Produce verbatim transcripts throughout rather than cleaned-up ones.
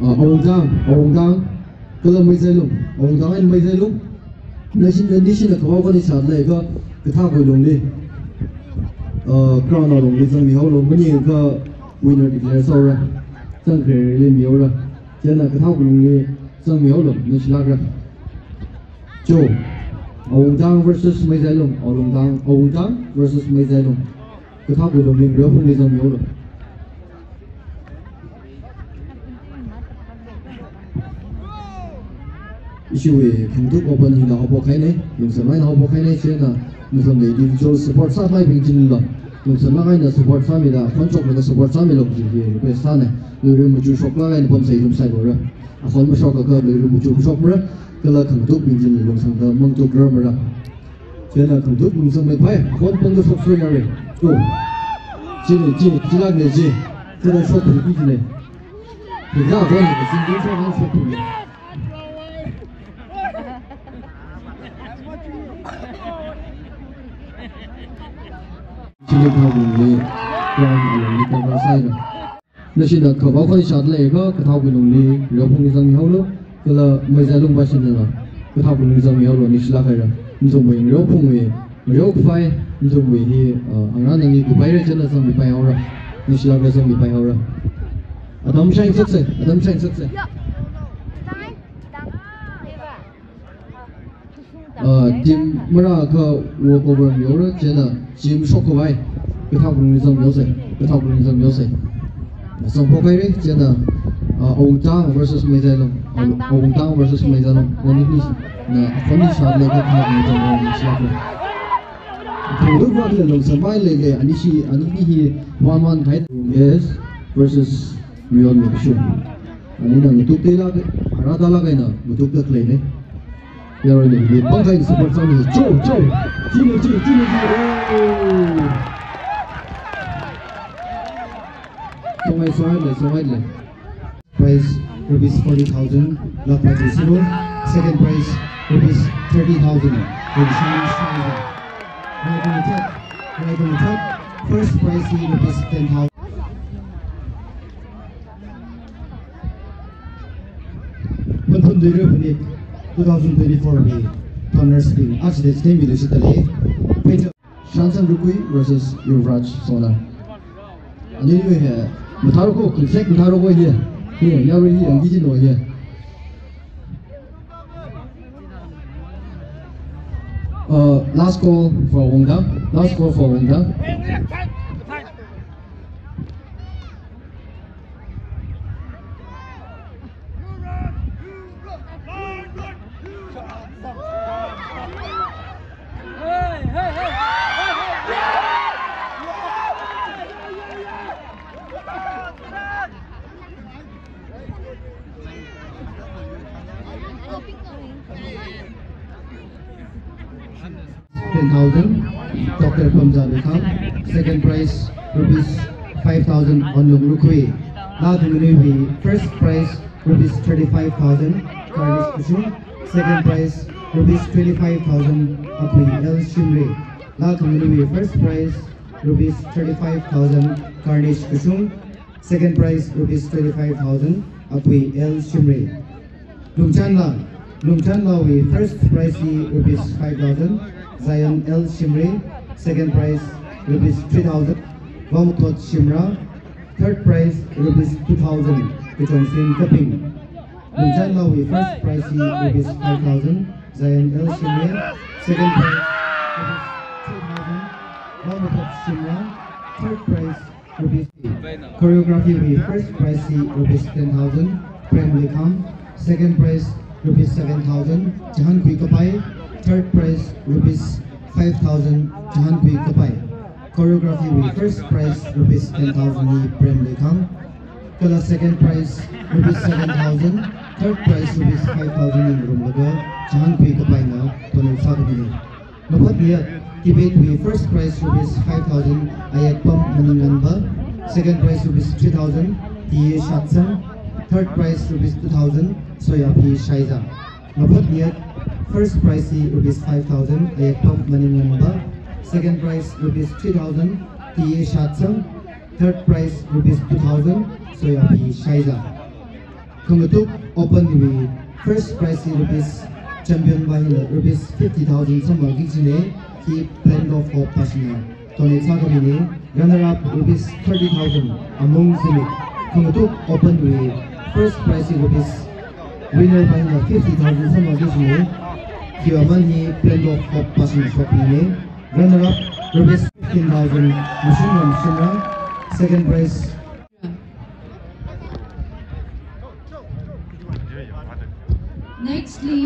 Ah, Awungtang, Awungtang, kala Meizailung, Awungtang and Meizailung. Nashina, nashina kavao khani sāda leiakha, kathākwui lungli, ah, ground alungli zangmihaolu, maningakha winner declare sāhaora. Zangkhareli mihaora. Chieina kathākwui lungli zangmihaolu, nashilākra. Cho, Awungtang versus Meizailung, Awungtang, Awungtang versus Meizailung. Kathākwui lungli ngareophungli zangmihaolu. Ishiwui khangatuk open hina haophok kahaina, lungsanmei eina haophok kahaina, chieina nathumwui individual support sāmeibing chinlo, lungsanmei eina support sāmida, khon shoklaga support sāmilu kaji hi request sāna. Luira machu shoklaga eina pamsai lumsai bora. Akhon mashokakha luira machu mashokmara, kala khangatukbing china lungsangda mangatukrarmara. Chieina khangatuk lungsangmeikhavai, akhon pangda shoksuihaira. Go. Chieina, chi, chilākna chi. Kada shokphungki kajina. Hikathā akhon kasindu shokhan shokphung. Chili thāwui lungli, ground alungli cover sāhaira. Nashina kavao khani sāda leiakha, kathākwui lungli ngareophungli zangmihaolu, kala Meizailung vāshina, kathākwui lungli zangmihaolu, nashilāk haira. Nathumwui ngareophungwui, ngareokhavai, nathumwui hi, uh, angarān nani kupaira chieina zangmipaihaora. Nashilākra zangmipaihaora. Atam shine sāsa, atam shine sāsa. Uh, team marākha walkover mihaora, chieina chi mashokkhavai, kathākwui lungli zangmihaosa, kathākwui lungli zangmihaosa. Zangphok haira, chieina, uh, Awungtang versus Meizailung, Aw-, Awungtang versus Meizailung. Nani hi, na, akhon hi sāda leiakha kathākwui lungli zangmihaosa. Thungduk vākla lungsanmei leilei, ani shi, ani hi, one one kahai. Yes, versus Miyonmi Kashung. Anina ngatukda lāk, ara da lāk eina ngatukda khaleina. Yaruina mi pangkahai support sāmi. Cho, cho. China chi, china chi. Oh. Songai, songai le, songai le. Prize rupees forty thousand, lākpa chi zero. Second prize rupees thirty thousand. Rungshan Shaiza. Right on the top, right on the top. First prize hi rupees ten thousand. Phunphun Duirui Phanit two thousand twenty-four wui honors bing aja stage li miluishitda lei. Peter Shansang Rukui versus Yuvraj Sona. Ani hi, mathāra ko, click mathāra ko hi. Hi, yarui hi, ang giji no hi. Uh, last call for Awungtang. Last call for Awungtang. Ten thousand, Doctor Pamza Likham. Second prize, rupees five thousand, Onlung Rukui. Nathumwui first prize, rupees thirty-five thousand, Carlos Kushung. Second prize, rupees twenty-five thousand, Akui L Shimri. Nathumwui first prize, rupees thirty-five thousand, Carnage Kushung. Second prize, rupees twenty-five thousand, Akui L Shimri. Lungchanla, Lungchanlawui first prize hi rupees five thousand, Zion L Shimri. Second prize, rupees three thousand, Vangthot Shimra. Third prize, rupees two thousand, Kachongsin Kaping. Lungchanlawui first prize hi rupees five thousand, Zion L Shimri. Second prize, rupees three thousand, Vangthot Shimra. Third prize, rupees. Choreography wui first prize hi rupees ten thousand, Prem Likham. Second prize, rupees seven thousand, Jahan Kui Kapai. Third prize, rupees five thousand, Jahan Kui Kapai. Choreography wui first prize, rupees ten thousand hi Prem Likham. Kala second prize, rupees seven thousand. Third prize, rupees five thousand hi ngarumlaga, Jahan Kui Kapaina, tonun sākadini. Ngaphat niyat, debate wui first prize rupees five thousand, Ayakpam Maninganba. Second prize rupees three thousand, T A Shatsang. Third prize rupees two thousand, Soyapi Shaiza. Ngaphat niyat, first prize hi rupees five thousand, Ayakpam Maninganba. Second prize rupees three thousand, T A Shatsang. Third prize rupees two thousand, Soyapi Shaiza. Khangatuk Open wui first prize hi rupees champion va hina rupees fifty thousand samphangki kajina, hi Plan of Hope pāshina donate sākhamina. Runner up rupees thirty thousand Amung Zimik. Khangatuk Open wui first prize hi rupees winner va hina fifty thousand samphangki kajina, hi aman hi Plan of Hope pāshina shokmina. Runner up rupees fifteen thousand Mashunram Shimrang. Second prize Nextly,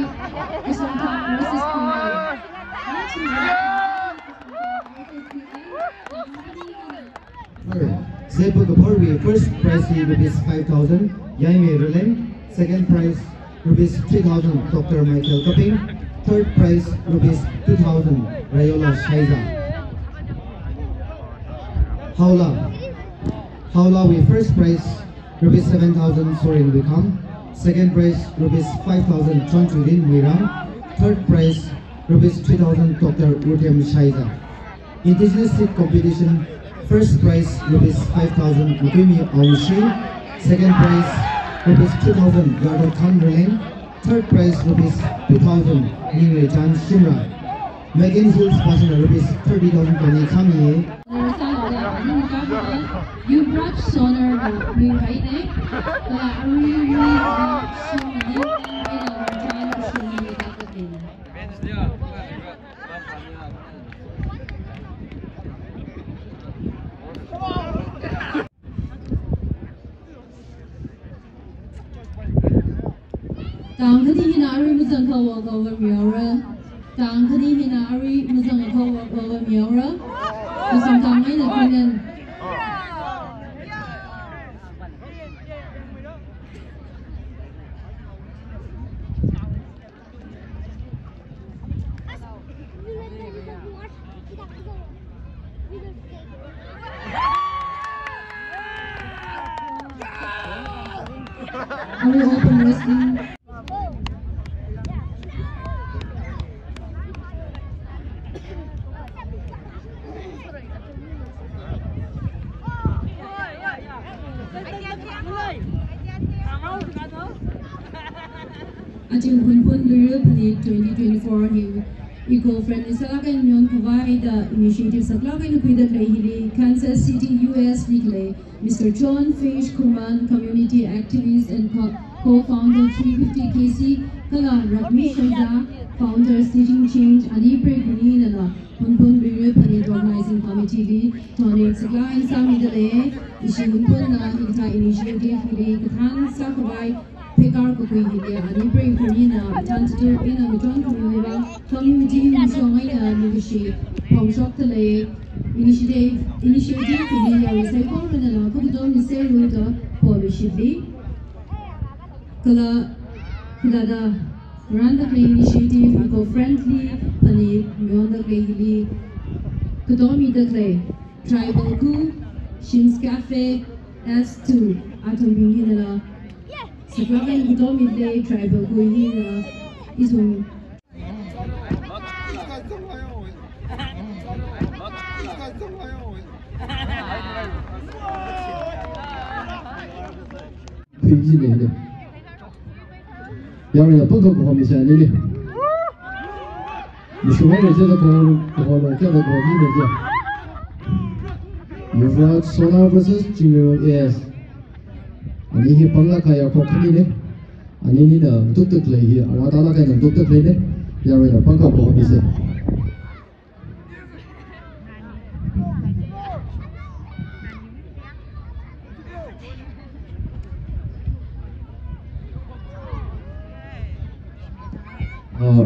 Kusumthang versus Khumei. Zepakaphorwui first prize hi rupees five thousand, Yaimei Raleng. Second prize rupees three thousand, Doctor Michael Kaping. Third prize rupees two thousand, Rayola Shaiza. Haola. Haolawui first prize rupees seven thousand, Sorin Wikam. Second prize rupees five thousand, Chonchurin Muirang. Third prize rupees three thousand, Doctor Utem Shaiza. Indigenous Seed Competition, first prize rupees five thousand, Mutuimi Aungshi. Second prize rupees two thousand, Yardot Khan Raleng. Third prize rupees two thousand, Ningrechan Shimrang. Megan Hills pāshina rupees thirty thousand donate sāmi. Yuvraj Sonar na mihaine. Kala arui mi shimni, mi na chan shimni. Tang khani hina arui mazang khawa khawa mihaora. Tang khani hina arui mazang khawa khawa mihaora. Kusumthang eina Kuinan. Are we open wrestling? Aja Hunphun Luira Phanit twenty twenty-four hi eco-friendly sālāk eina mayon khavai da initiative saklāk eina khuida khalei hili Kansas City, U S li khalei Mister John Fish Khurman, community activist and co-, co-founder three fifty K C, kala Ragmi Shaiza, founder Seeding Change, ani preikhani nala Hunphun Luira Phanit organizing committee li donate saklāk eina sāmida lei. Ishi Hunphunna hikathā initiative hili kathān sākhavai phekar kakhui hili ani preikhani na chānjam eina ngachon khami va community mashong eina nukashi phongshokda lei. Initiative, initiative hili yarui saikorana la khuitom miserui da polushitli. Kala hithāda randa khalei initiative eco-friendly phanit mayonda khalei hili khuitomida khalei Tribal Khu, Shim's Cafe, S two, athumbing hinala saklāk eina khuitomida lei. Tribal Khu hina ithum Pingji mene. Yaruina pangkha kahomisa nili. Mishumai reze da kahom, kahom kya da kahom ni reze. Yuvraj Sonar versus Chingmeirong A S. Ani hi panglāk kahai yaokahai khanine. Ani hina tuktuk lei hi, ara talāk eina tuktuk leine. Yaruina pangkha kahomisa. Uh,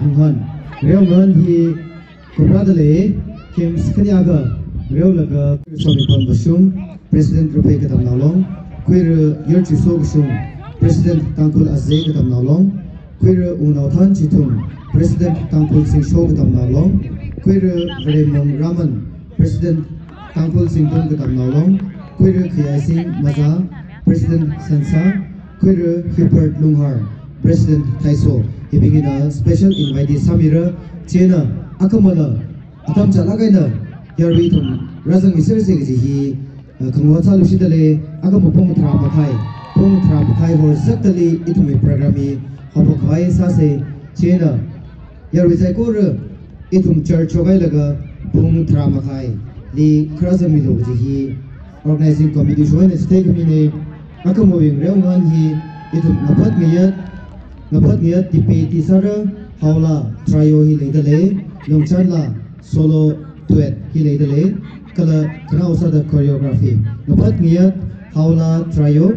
Hunghan, Reongan hi Kuprada lei, Kim Skanyaka, Reolaga, Somi Pam Bashung, President Rupai Kadam Nalong, Kuira Yerchiso Bashung, President Tangkhul Azei Katamnao Long, khuira Wungnaothan Chithum, President Tangkhul Singso Katamnao Long, khuira Varemung Raman, President Tangkhul Singtung Katamnao Long, khuira Khayaising Maza, President Sansa, khuira Hubert Lunghar, President Thaiso, hibing hina special invitee sāmira, chieina akhamala atam chālāk eina yarui ithum rāzangmisersa kaji hi, uh, khangahao sāluishitdalei, akhama pung tharā makhai, pung tharā makhai horzakdalei ithumwui program hi haophok khavai sāsa, chieina yarui saikora ithum church shokhailaga pung tharā makhaili kha rāzangmilu kaji hi organizing committee shong eina chithei khamina. Akhamawui ngareongan hi ithum ngaphat ngayat, ngaphat ngayat tipe tisāra, Haola Trio hi leidalei, Lungchanla Solo Duet hi leidalei, kala khanao sāda choreography. Ngaphat ngayat Haola Trio,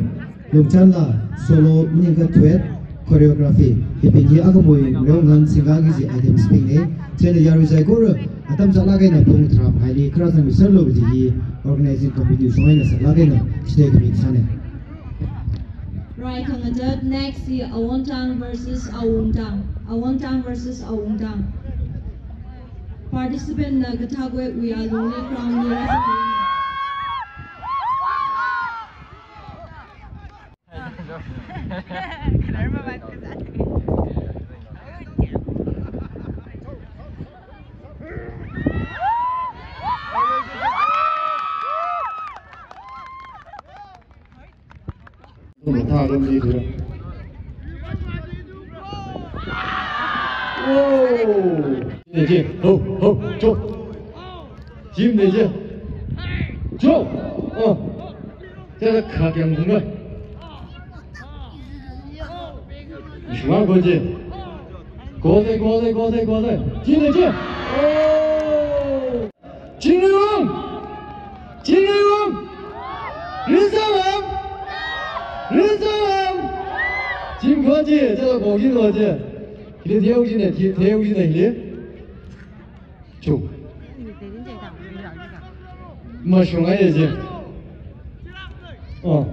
Lungchanla Solo maningakha Duet, choreography, hibing hi akhamawui ngareongan singkaki kaji items bingna. Chieina yarui saikora atam chālāk eina pung tharā makhaili kha rāzangmiserlu kaji hi organizing committee shong eina saklāk eina chithei khami sāna. Right, khangatei, next hi Awontang versus Awungtang. Awontang versus Awungtang. Participant na kathākwui alungli crown li rāzang. Neje, ho, ho, cho. Jim neje. Cho. Oh. Chālāk kha kyang bunga. Shwa goje. Goje, goje, goje, goje. Jim neje. Oh. Chingrong! Chingrong! Rinsalam! Rinsalam! Jim goje, chālāk goji goje. Hili theu jine, theu jine hili. Chu. Mashungai je. Oh.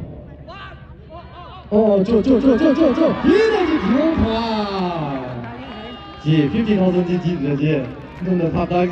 Oh, cho, cho, cho. Hili ji theu pa. Ji fifty thousand ji ji je. Nuna pha ta ji.